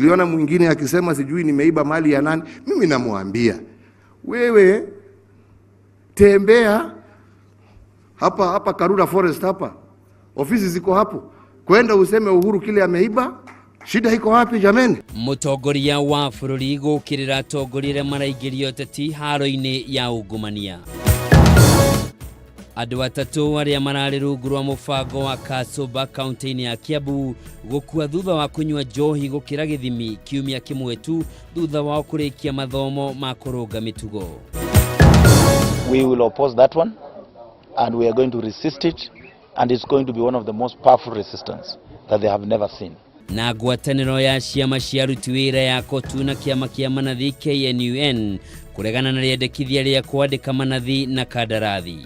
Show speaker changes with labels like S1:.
S1: Niliona mwingine akisema sijui nimeiba mali ya nani. Mimi namwambia wewe, tembea hapa hapa Karura Forest hapa, ofisi ziko hapo, kwenda useme Uhuru kile ameiba. Shida iko wapi jameni?
S2: Mũtongoria wa bũrũri gũkĩrĩra atongoria arĩa maraingĩria ũteti haro-inĩ ya ungumania. Andũ atatũ arĩa mararĩ rungu rwa mũbango wa Kasũmba kaunti-inĩ ya Kiambu gũkua thutha wa kũnyua njohi gũkĩra gĩthimi kiumia kĩmwe tu thutha wao kũrĩkia mathomo ma kũrũnga mĩtugo.
S3: We will oppose that one and we are going to resist it, and it's going to be one of the most powerful resistance that they have never seen.
S2: Na ngwatanĩro ya ciama cia aruti wĩra ya KOTU na kĩama kĩa manathi KNUN kũregana na rĩendekithia rĩa kwandĩka manathi na kandarathi.